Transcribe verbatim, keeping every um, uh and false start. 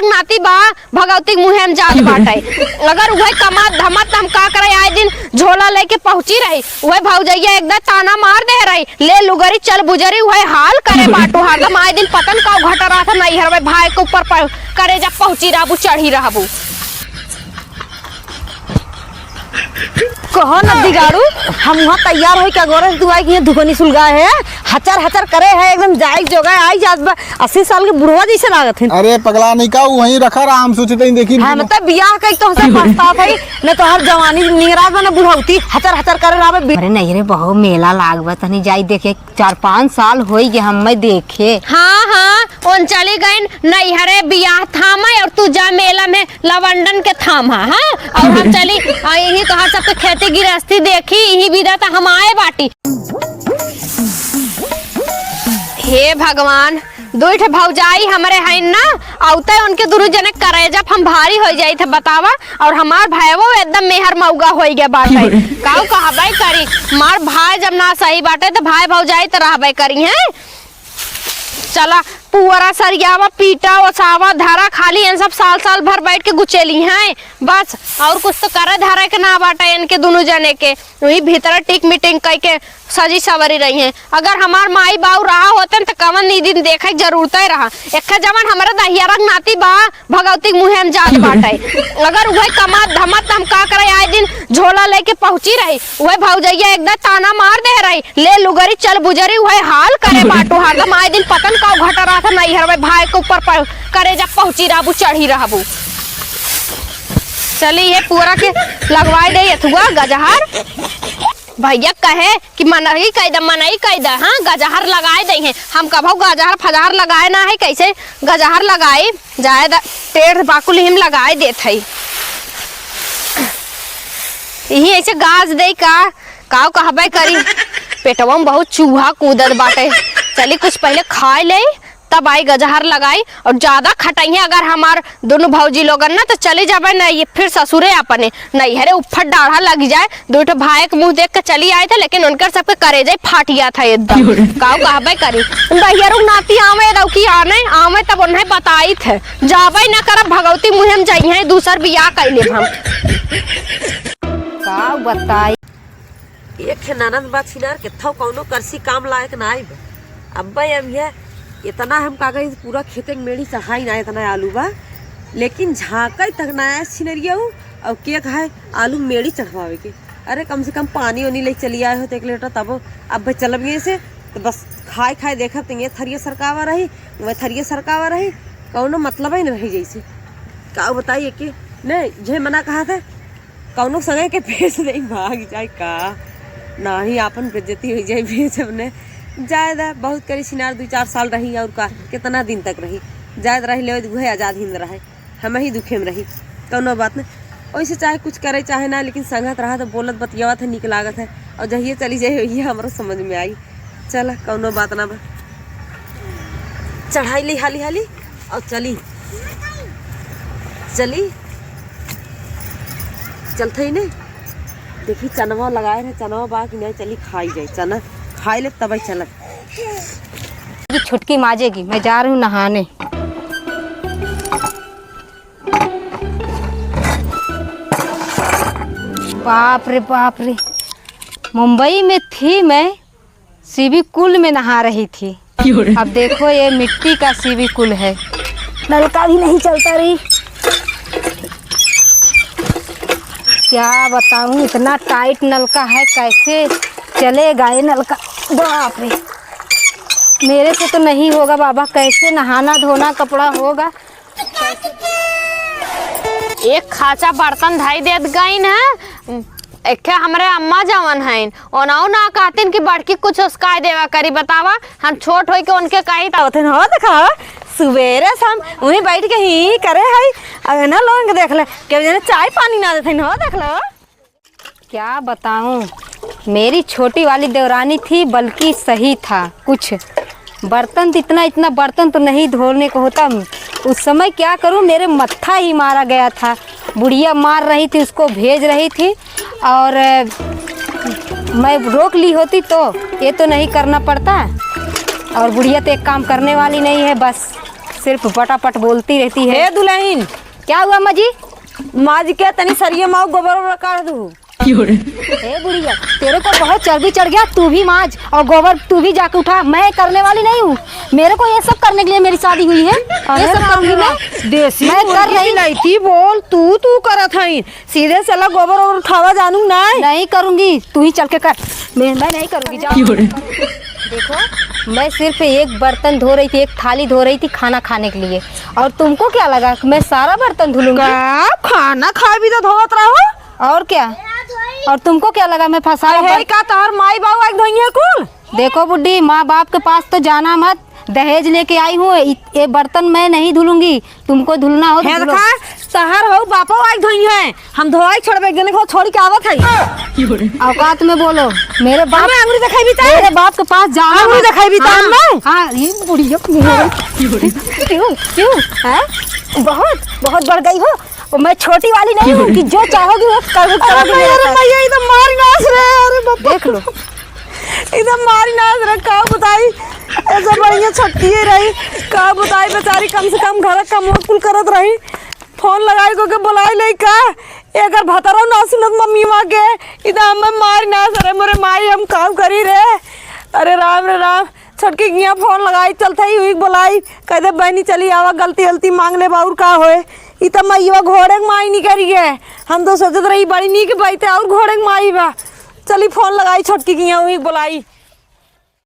नाती बा, भगवती के मुँहे हम जात बाटे। अगर उहे कमात धमात त हम का करे, आए दिन झोला लेके पहुँची रही। उहे भौजैया एकदम ताना मार दे रही, "ले लुगरी चल बुजरी, उहे हाल करे बाटू, हरदम आए दिन पतन का घट रहा था नैहर में, भाई के ऊपर प-, करे जब पहुँची रहबू, चढ़ी रहबू।" कहो न बिगाड़ू, हम वहाँ तैयार होई के अगोरे से तू आई कि ये दुकनी सुलगा है, हचर हचर करे है, एकदम जाए जोगा आई जात बा, अस्सी साल के बुढ़वा जैसे लागत है। अरे पगला नहीं का, वहीं रखा रहा, हम सोचते ही देखी हाँ, बिना। मतलब बियाह कई तो हमसे पछतात है, न तो हर जवानी निहरा बा, न बुढ़ौती हचर हचर करे रहा बा। अरे नहीं रे बहू, मेला लाग बा, तनी जाई देखे, चार पाँच साल होई गए हमें देखे। हाँ, हाँ, उन चली गईन नैहरे बियाह थामा और तू जा मेला में लवंडन के थामा, हाँ? और हम चली, आ, यही तोहार सबके खेती गृहस्थी देखी, यही विधा त हम आए बाटी। हे भगवान, दुई ठे भौजाई हमरे हईन ना, औते उनके दुनू जने करेजा हम भारी हो जाई थे, बतावा। और हमार भाईवो एकदम मेहर मौगा होई गया बाटे। काऊ कहबे करी, मार भाई जब ना सही बाटे त भाई भौजाई त रहबे करी हैं। चला, पुअरा सरियावा, पीटा ओसावा, धरा, खाली इन सब साल साल भर बैठ के गुचेली हैं बस, और कुछ तो करे धरे के ना बाटे इनके दुनू जने के। वही भीतर टिक मीटिंग कई के सजी सवरी रही हैं। अगर हमार माई बाऊ रहा होतन त कवन ई दिन देखे के जरूरत ही रहा। एक जवन हमरे दहियारा के नाती बा, भगवती के मुँहे हम जात बाटे। अगर उहे कमात धमात त हम का करे, आए दिन झोला लेके पहुँची रही। उहे भौजैया एकदम ताना मार दे रही, "ले लुगरी चल बुजरी, उहे हाल करे बाटू, हरदम आए दिन पतन का घट रहा था नैहर में, भाई के ऊपर प-, करे जब पहुँची रहबू, चढ़ी रहबू।" चली ये पूरा के लगवाए दे अथुआ गजहर। भैया कहे कि मनई कई द, मनई कई द, हाँ, गजहर लगाए दे हैं। हम कभो गजहर फजहर लगाए ना है, कैसे गजहर लगाई? जाए द, टेढ़ बाकुल ही हम लगाए देत है। यही ऐसे गाज दे का, काव कहबे करी। पेटवा में बहुत चूहा कूदत बाटे। चली कुछ पहले खाए ले, तब आई गजहर लगाई। और ज्यादा खटइहे अगर हमार दुनू भौजी लोगन ना, तो चली जाबे ना, ये फिर ससुरे अपने नैहरे उफर डाढ़ा लग जाए। दुई ठो भाई के मुँह देख के चली आए थे, लेकिन उनकर सबके करेजे फाट गया था एकदम। काऊ कहबे करी, दहियरू नाती आवे रउकी आने, आवे तब उन्हें बताई थे, जाबे ना करब, भगवती मुँहे में जाइहे, दूसर बियाह कर लेब हम। का बताई। एक है ननद बा छिनार के थौ कौनो करसी काम लायक ना आइब। अब्बे अब यह इतना हम का कही, पूरा खेते के मेड़ी चढ़ाई ना, इतना आलू बा, लेकिन झांकई तक ना आए छिनरिया उ, और के कहे आलू मेड़ी चढ़वावे के। अरे कम से कम पानी ओनी ले चली आए हो तो एक लीटर तबो। अब चलब ये से तो बस खाए खाए देखब तो ये थरिया सरकावा रही, वह थरिया सरकावा रही, कौनो मतलब ही न रही जैसे। का बताइए कि नहीं, जे मना कहा था कौनो संगे के भेज दे, भाग जाए का, नाही आपन बेइज्जती हो जाए, भेज अपने जाए दा। बहुत करी छिनार, दू चार साल रही और का, कितना दिन तक रही, जाए दा, रही ले, उहे आजाद हिंद रहे, हम ही दुखे में रही, कौनो बात नहीं। वैसे चाहे कुछ करे चाहे ना, लेकिन संगत रहा तो बोलत बतियावत है, निक लागत है, और जहिए चली जाए, वही हमरा समझ में आई। चला, कौनो बात ना बा। चढ़ाई ली हाली हाली और चली। चली। चलत ही ने। देखी चनवा लगाए रहे, चनवा बा कि नहीं, चली खाई जाए। चना खाई ले तब चलत। ये छोटकी माजेगी, मैं जा रही हूँ नहाने। बाप रे, बाप रे। मुंबई में थी मैं, स्विमिंग पूल में नहा रही थी। क्यों रे? अब देखो, ये मिट्टी का स्विमिंग पूल है। नलका भी नहीं चलता रही। क्या बताऊं, इतना टाइट नलका है, कैसे चलेगा ये नलका? बाप रे, मेरे से तो नहीं होगा बाबा, कैसे नहाना धोना कपड़ा होगा? एक खाचा बर्तन धई देत गईन है, एक ठे हमरे अम्मा जवन हईन, ओनहु ना कहतिन कि बड़की कुछ उसकाय देवा करी। बतावा, हम छोट होई के उनके कही त आवत हन, हो देखा, सुबेरे से हम उहीं बैठ के ही करे हई, अगर ना लोगन के देख ले, केहू जने चाय पानी ना देथिन, हो देख लो। क्या बताऊं, मेरी छोटी वाली देवरानी थी, बल्कि सही था कुछ। बर्तन तो इतना, इतना बर्तन तो नहीं धोने को होता। उस समय क्या करूं, मेरे मत्था ही मारा गया था। बुढ़िया मार रही थी, उसको भेज रही थी और, अ, मैं रोक ली होती तो ये तो नहीं करना पड़ता। और बुढ़िया तो एक काम करने वाली नहीं है, बस। सिर्फ पटापट बोलती रहती है। हे दुलहिन। क्या हुआ अम्मा जी? माज के तनी सरिया माऊ गोबर ओबर काढ़ दू। ए बुढ़िया, तेरे को बहुत चर्बी चढ़ गया, तू भी माज और गोबर तू भी जाके उठा। मैं करने वाली नहीं हूँ, मेरे को ये सब करने के लिए मेरी शादी हुई है। ये अरे सब राम करूंगी रे मैं। राम, देसी मैं कर मुर्गी रही। बिलाइती बोल, तू, तू करत हई। सीधे चला गोबर ओबर उठावा जानू ना। नहीं करूंगी, तू ही चल के कर। मैं, मैं नहीं करूंगी, जाओ। क्यों रे? देखो, मैं सिर्फ एक बर्तन धो रही थी, एक थाली धो रही थी खाना खाने के लिए, और तुमको क्या लगा कि मैं सारा बर्तन धुलूंगी? का खाना खाए भी तो धोवत रहो। और क्या? और तुमको क्या लगा मैं फंसा अरे हुआ हे, का तोहर माई बाऊ आके धोई है कुल? देखो बुड्ढी, माँ बाप के पास तो जाना मत, दहेज लेके आई हूँ, इ-, ये बर्तन मैं नहीं धुलूंगी, तुमको धुलना हो तो हे धुलो। देखा, तोहर हो बापो आके धोई है, हम धोवाई छोड़बे, एक जने को छोड़ी के आवत है। औकात में बोलो, मेरे बाप हमें अंगुरी दिखाई भी ता? मेरे बाप के पास जाना अंगुरी मत। दिखाई भी ता हाँ, हमने? हाँ, ये बुढ़िया। क्यों, क्यों? हैं? बहुत, बहुत बढ़ गई हो। और मैं छोटी वाली नहीं हूँ कि जो चाहोगी वो कर, अरे करोगी भैया, मेरे अरे साथ। भैया, ये तो मारी नास रहे, अरे बाप रे। देख लो। ये तो मारी नास रहे, का बताई, ऐसा बढ़िया छट्टी ही रही, का बताई बेचारी, कम से कम घर का काम कुल करत रही, फोन लगाई को के बुलाई ले का, एकर भतरो ना सुनत मम्मी माँ के, ये तो हमें मारी नास रहे, मोरे माई हम काम करी रे, अरे राम रे राम। छोटकी किहाँ फोन लगाई, चलत ही उही बोलाई, कह दे, "बहिनी, चली आवा, गलती गलती मांग लेबा, और का होए?" ई त मइवा घोड़े के माई निकरी है। हम तो सोचत रही, बड़ी नीक बात है, और घोड़े के माई बा। चली फोन लगाई, छोटकी किहाँ उही बोलाई।